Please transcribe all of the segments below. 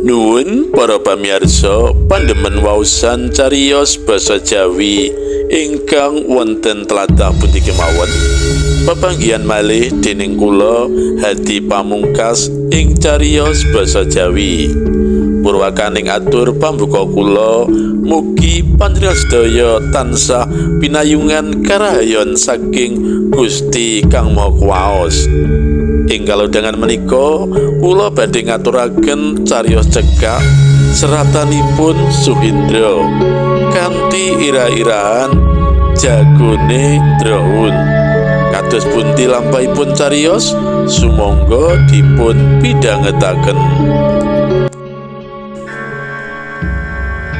Nuwun para pamirsa pandemen waosan cariyos basa Jawi ingkang wonten tlatah pundi kemawon. Pepanggihan malih dening kula Hadi Pamungkas ing cariyos basa Jawi. Purwakaning atur pambuka kula mugi panjenengan sedaya tansah pinayungan karahayon saking Gusti Kang Maha Kuwaos. Ing kalodhangan menika kula badhe ngaturaken cariyos cekak seratanipun Suhindra kanthi ira-irahan jagone Drahun. Kados pundi lampahipun cariyos, sumangga dipun pidhangetaken.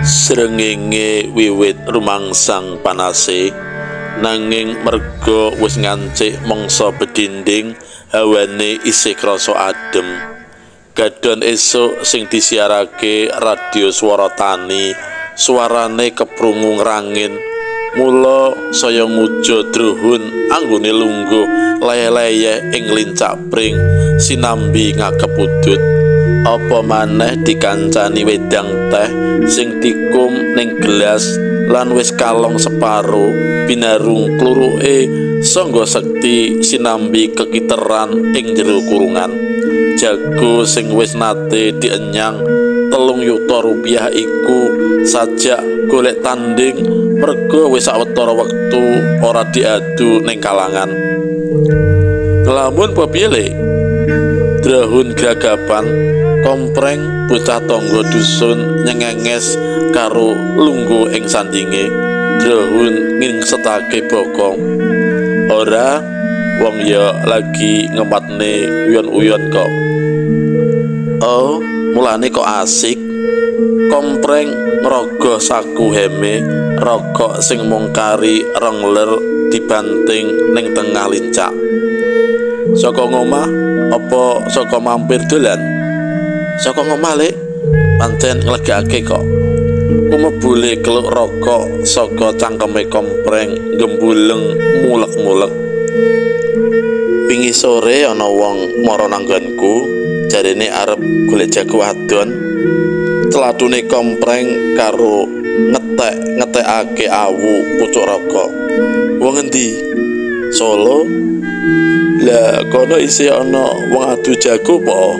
Srengenge wiwit rumangsang panase, nanging merga wis ngancik mangsa bedinding, hawane isih krasa adem. Gadon esuk sing disiarake radio Swara Tani, suarane keprungu ngrangin. Mula saya ngujo Druhun anggone lungguh leyeh-leyeh ing lincak pring sinambi ngakep udut. Apa maneh dikancani wedang teh sing dikum ning gelas lan wis kalong separo binarung kluruke sangga sekti sinambi kekiteran ing jero kurungan. Jago sing wis nate dienyang 3 yuta rupiah iku sajak golek tanding merga wis sawetara wektu ora diadu ning kalangan. Nglamun apa piye le? Drahun gragapan kompreng bocah tangga dusun nyengenges karo lungguh ing sandinge. Drahun ngingsetake bokong. Ora, wong ya lagi ngematne uyon-uyon kok. Oh, mulane kok asik. Kompreng ngrogoh saku heme, rokok sing mung kari rong ler dibanting ning tengah lincak. Saka ngomah apa saka mampir dolan? Saka ngomah lek, pancen nglegake kok. Kumebule keluk rokok saka cangkeme kompreng gembuleng mulek-mulek. Wingi sore ana wong mara nanggonku, jarene arep golek jago wadon. Celatune kompreng karo ngetek-ngetekake awu pucuk rokok. Wong endi? Solo. Lah kono isih ana wong adu jago po?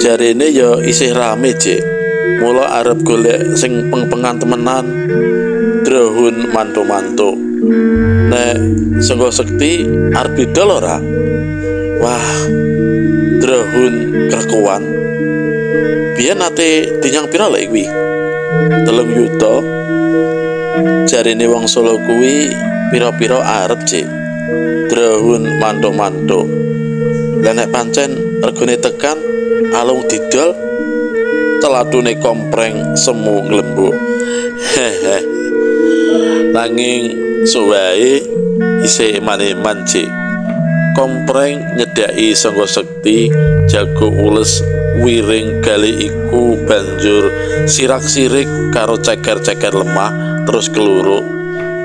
Jarene ya isih rame, Cik. Mula arep golek sing peng-pengan temenan. Drahun mantu-mantu. Nek sangga sekti arep didol ora? Wah, Drahun krekuan. Biyen nate dinyang pira lek kuwi? 3 yuta. Jarene wong Solo kuwi pira-pira arep, Cik. Drahun mantu-mantu. Lah nek pancen regane tekan alung didol. Celatune kompreng semu nglembuk. Hehe. Nanging suwae isih eman-eman, Cik. Kompreng nyedhaki sangga sekti jago ules wiring gali iku banjur sirak-sirik karo ceker-ceker lemah terus keluruk.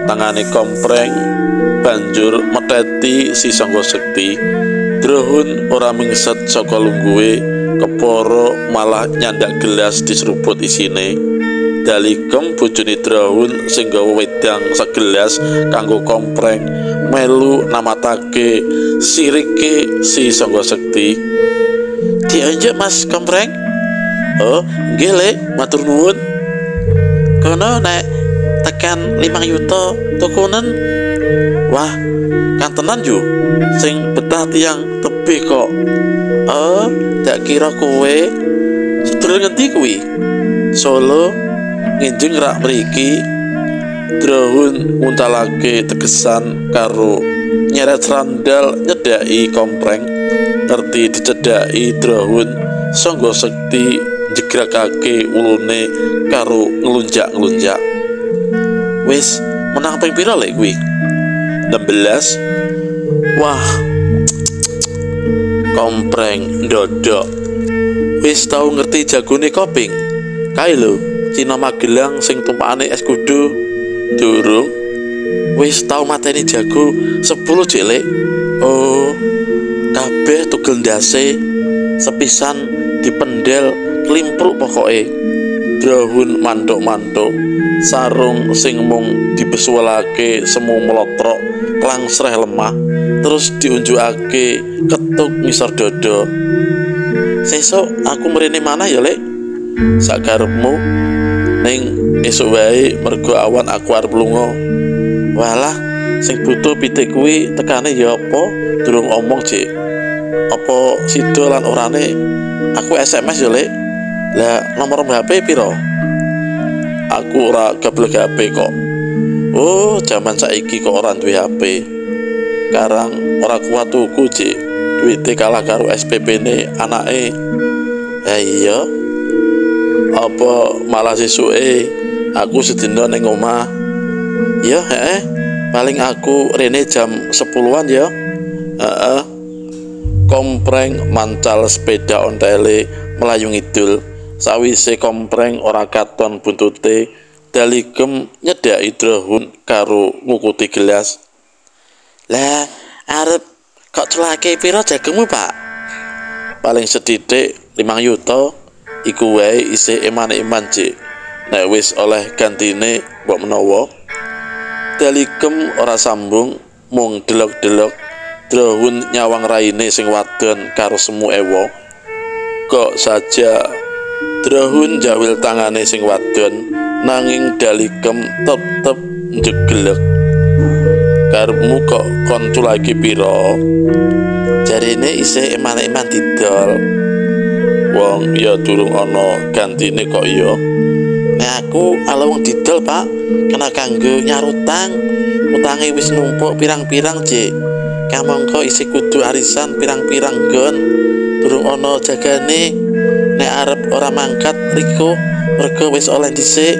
Tangane kompreng banjur meteti si sangga sekti. Drahun ora mingset saka lungguhe, kepara malah nyandak gelas diseruput isine. Dalikem bojone Drahun sing gawa wedang segelas kanggo kompreng melu namatake sirike si sangga sekti. Dianjuk Mas Kompreng? Oh, nggih lek, matur nuwun. Kono nek tekan 5 yuta tukunen. Wah, kantenan yo sing betah tiyang tebih kok. Oh, dak kira kowe sedulur ngendi kuwi? Solo. Ngenjing rak mriki. Drahun nguncalake tegesan karo nyeret sandal nyedhaki kompreng. Ngerti dicedhaki Drahun, sangga sekti njegrakake wulune karo nglunjak-nglunjak. Wis menang ping pira lek kuwi? 16. Wah, kompreng ndodok. Wis tau ngerti jagone koping? Kae lho, Cina Magelang sing tumpakane es kudu. Durung. Wis tau mateni jago 10 cilik. Oh, kabeh tugel ndase sepisan dipendel klimpruk pokoke. Drahun mantuk-mantuk, sarung sing mung dibesuwelake semu mlotrok klangsreh lemah, terus diunjukake ketuk ngisor dodo. Sesuk aku mrene manah ya, Lek? Sakarepmu. Ning esuk wae mergo awan aku arep lunga. Walah, sing butuh pitik kuwi tekane ya apa? Durung omong, Cik. Apa sida lan orane? Aku SMS ya, Lek. Lah, nomor HP piro? Aku ora gablek HP kok. Oh, jaman saiki kok ora duwe HP. Karang ora kuat tuku, Cik. Duwite kalah karo SPP-ne anake. Ha iya. Apa malah sesuke aku sedina ning omah. Ya, heeh. Paling aku rene jam 10-an ya. Heeh. Kompreng mancal sepeda ontele mlayu ngidul. Sawise kompreng ora katon buntute, Dalikem nyedhaki Drahun karo ngukuti gelas. Lah, arep kok celake pira jagemu, Pak? Paling sethithik 5 yuta. Iku wae isih eman-eman, Cik. Nek wis oleh gantine mbok menawa. Dalikem ora sambung, mung delok-delok. Drahun nyawang raine sing wadon karo semu ewa. Kok saja Drahun jawil tangane sing wadon, nanging Dalikem tetep njeglek. Karepmu kok kon culake pira? Jarine isih eman-eman didol. Wong ya durung ana gantine kok ya. Nek aku ala wong didol, Pak, kena kanggo nyarutang. Utange wis numpuk pirang-pirang, Cik. Kamangka isih kudu arisan pirang-pirang nggon. Durung ana jagane. Nek arep ora mangkat riko mergo wis oleh dhisik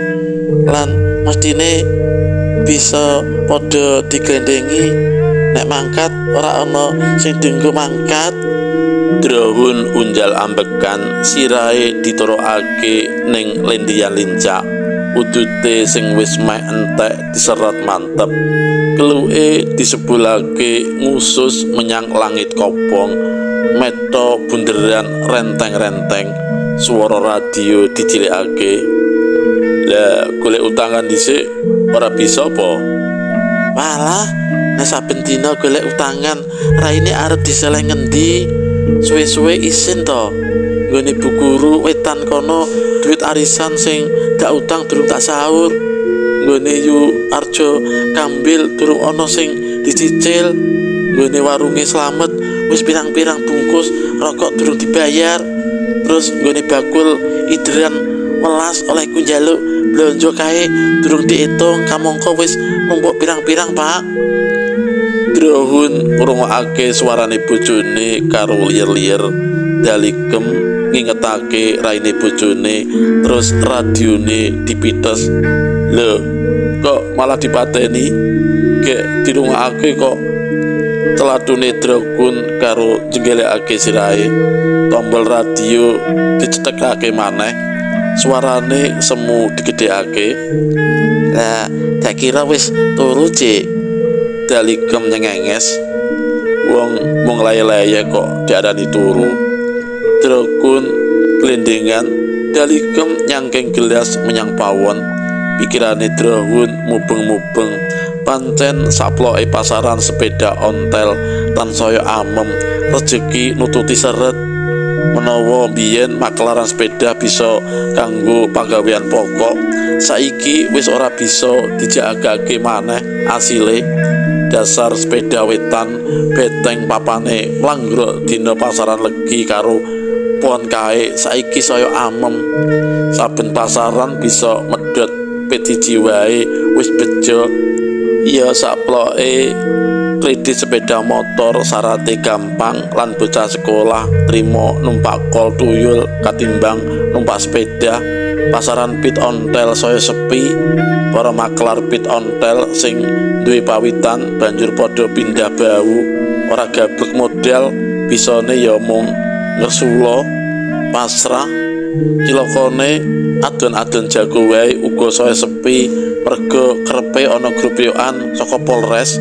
lan mestine bisa padha diglendengi. Nek mangkat ora ana sing dinggo mangkat. Drahun unjal ambekan, sirahe ditorokake ning lendian lincak. Udute sing wis meh entek diserot mantep. Keluke disebulake ngusus menyang langit kobong. Meto bunderan renteng-renteng, suara radio dicilikake. Lah, golek utangan dhisik ora bisa apa? Walah, nek saben dina golek utangan, raine arep diseleh ngendi? Suwe-suwe isin to. Nggone bu guru wetan kono duit arisan sing dak utang durung tak sahur. Nggone Yu Arjo Kambil durung ana sing dicicil. Nggone warunge Slamet wis pirang-pirang bungkus rokok durung dibayar. Terus nggone bakul idran welas olehku njaluk blonjo kae durung diitung, kamangka wis numpuk pirang-pirang, Pak. Drahun ngrungokake suarane bojone karo liyer-liyer. Dalikem ngingetake raine bojone, terus radione dipites. Lho, kok malah dipateni? Gek dirungokake kok. Telatune Drahun karo jenggelekake sirahe. Tombol radio dicetekake maneh, suarane semu digedhekake. Lah, tak kira wis turu, Cik. Dalikem nyengenges. Wong mung laye-laye kok diarani turu. Drahun glendengan, Dalikem nyangking gelas menyang pawon. Pikirane Drahun mubeng-mubeng. Pancen saploke pasaran sepeda ontel tansaya amem, rejeki nututi seret. Menawa biyen makelaran sepeda bisa kanggo pagawean pokok, saiki wis ora bisa dijagake maneh asile. Dasar sepeda wetan beteng papane mlangrok dina pasaran legi karo pon kae saiki saya amem. Saben pasaran bisa medhot pit siji wae wis bejo. Ya saploke kredit sepeda motor syarate gampang lan bocah sekolah trimo numpak kol tuyul katimbang numpak sepeda. Pasaran pit ontel saya sepi, para maklar pit ontel sing duwe pawitan banjur padha pindah bau, ora gablek modal, bisane ya mung ngersula pasrah. Cilakane adon-adon jago wae uga saya sepi merga krepe ana grupyokan saka Polres.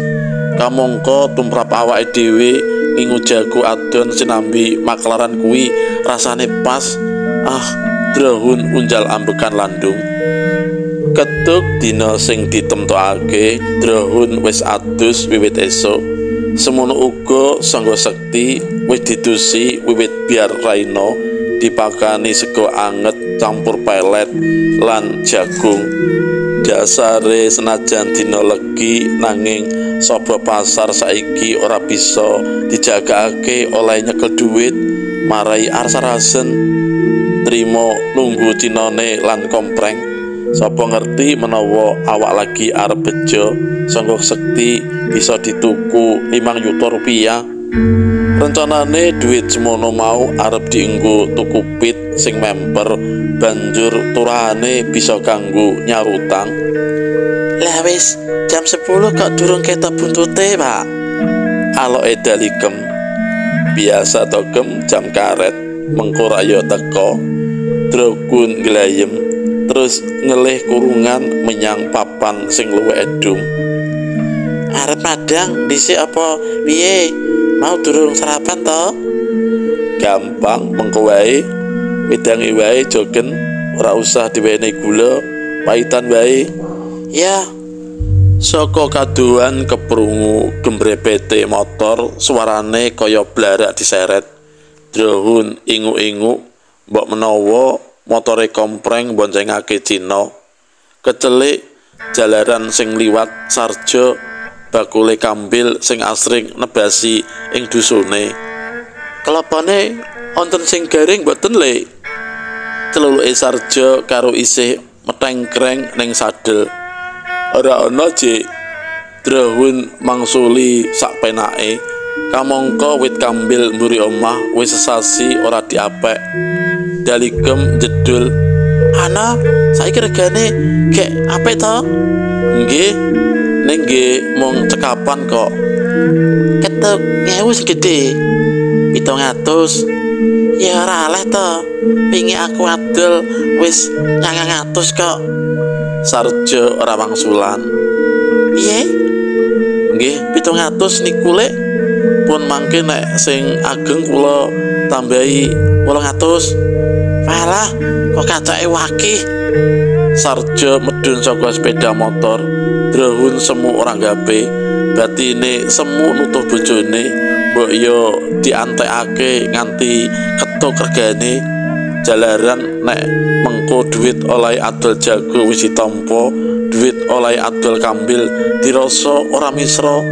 Kamangka tumrap awake dhewe Ngingu jago adon sinambi maklaran kuwi rasane pas. Ah, Drahun unjal ambekan landung. Ketuk dina sing ditemtokake, Drahun wis adus wiwit esuk. Semono uga Sangga Sekti wis didusi wiwit biar raina, dipakani sego anget campur pelet lan jagung. Dasare senajan dina legi nanging saba pasar saiki ora bisa dijagakake oleh nyekel duit marai arsarasen. Trimo nunggu cinane lan kompreng. Sapa ngerti menawa awak lagi arep bejo, Sangga Sekti bisa dituku 5 yuta rupiah. Rencanane duit semono mau arep dienggo tuku pit sing memper, banjur turahane bisa kanggo nyarutang. Lah wis jam 10 kok durung ketok buntute, Pak. Aloke dalikem. Biasa to Gem jam karet mengko ra ya teko. Dragun glayem terus ngelih kurungan menyang papan sing luwih edung. Arep madang dhisik apa piye? Mau durung sarapan to? Gampang mengko wae. Wedange wae jogen, ora usah diwenehi gula, paitan wae. Ya. Saka kadohan keprungu gembrepete motor, suarane kaya blarak diseret. Drahun ingu-ingu, mbok menawa motore kompreng boncengake Cina. Kecelik jalaran sing liwat Sarjo bakule kambil sing asring nebasi ing dusune. Kelapane wonten sing garing mboten, Le? Celuluke Sarjo karo isih metengkreng ning sadel. Ora ana, Jik. Drahun mangsuli sak penake. Kamangka wit kambil mburi omah wis sesasi ora diapek. Dalikem jedul. Ana, saiki regane gek apik to? Nggih. Ning nggih mung cekapan kok. Ketuk 1000 sing gedhe. 700. Ya ora aleh to. Wingi aku adol wis 900 kok. Sarjo ora wangsulan. Piye? Nggih, 700 niku Lek. Pun mangke nek sing ageng kula tambahi 800. Walah, kok kacake wakih. Sarjo medhun saka sepeda motor. Drahun semu ora gape. Batine semu nutuh bojone, mbok yo diantekake nganti ketuk regane. Jalaran nek mengko duit oleh adol jago wis ditampa, duit oleh adol kambil dirasa ora misra.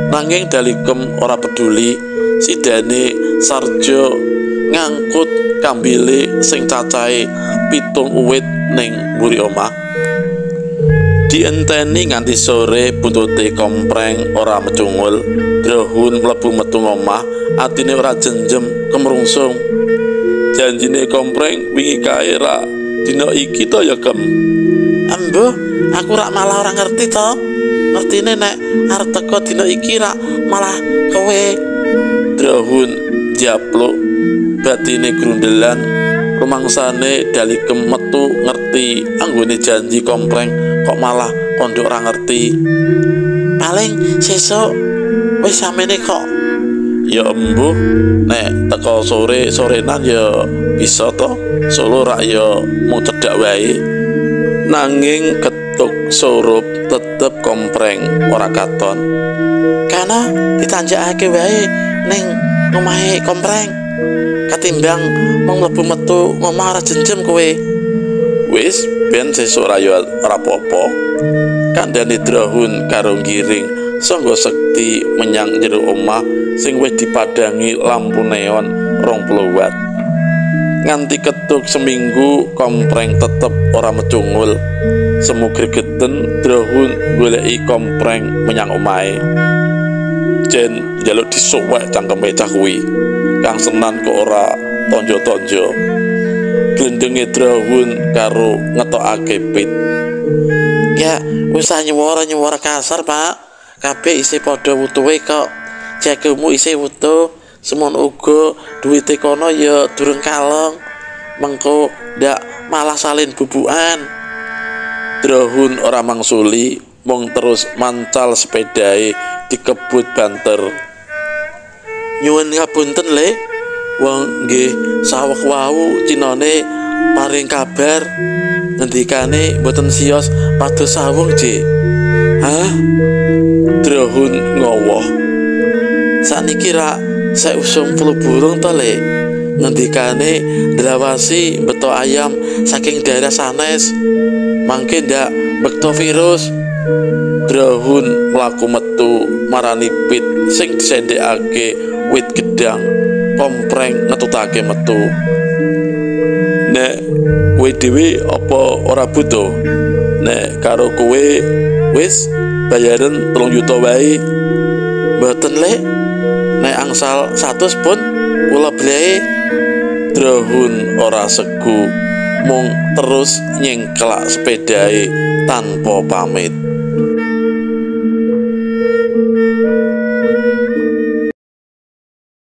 Nanging dalikem ora peduli, sidane Sarjo ngangkut kambile sing cacahe 7 uwit ning mburi omah. Dienteni nganti sore buntute kompreng ora mecungul. Drahun mlebu metu omah, atine ora jenjem kemrungsung. Janjine kompreng wingi kae ra dina iki to ya, Gem? Embuh, aku rak malah ora ngerti to. Ngertine nek arep teko dina iki rak malah kowe. Drahun njapluk, batine grundelan, rumangsane dalikem metu ngerti anggone janji kompreng kok malah kondo ora ngerti. Paling sesuk wis samene kok. Ya embuh, nek teko sore sorenan ya bisa to. Solo rak ya mung cedhak wae. Nanging ketuk surup tetep kompreng ora katon. Kana ditanjakake wae ning omahe kompreng. Katimbang mung mlebu metu ngomah ora jenjem kowe. Wis ben sesuk ra ya ora apa-apa. Kandhane Drahun karo ngiring Sangga Sekti menyang jero omah sing wis dipadangi lampu neon 20 watt. Nganti ketuk seminggu kompreng tetep ora mecungul. Semu gregeten Drahun goleki kompreng menyang omahe. Jen njaluk disuwek cangkeme cah kuwi. Kang senan kok ora tonjo-tonjo. Glendenge Drahun karo ngetokake pit. Ya usah nyuwara-nyuwara kasar, Pak. Kabeh isih padha wutuhe kok. Jagomu isih wutuh, semono uga duwite kono ya durung kalong. Mengko ndak malah salin bubukan. Drahun ora mangsuli, mung terus mancal sepedahe dikebut banter. Nyuwun ngapunten le, wong nggih sawek wau cinane paring kabar ngendikane mboten sios pados sawung jek. Hah? Drahun ngowoh. Sakniki rak sek usum flu burung to le. Ngendikane ndrawasi beto ayam saking daerah sanes. Mangke ndak bekto virus. Drahun mlaku metu marani pit sing disendekake wit gedang. Kompreng ngetutake metu. Nek kowe dhewe apa ora butuh? Nek karo kowe wis bayaran 3 yuta wae. Mboten lek, nek angsal 100 pun kula blehe. Drahun ora segu, mung terus nyengklak sepedahe tanpa pamit.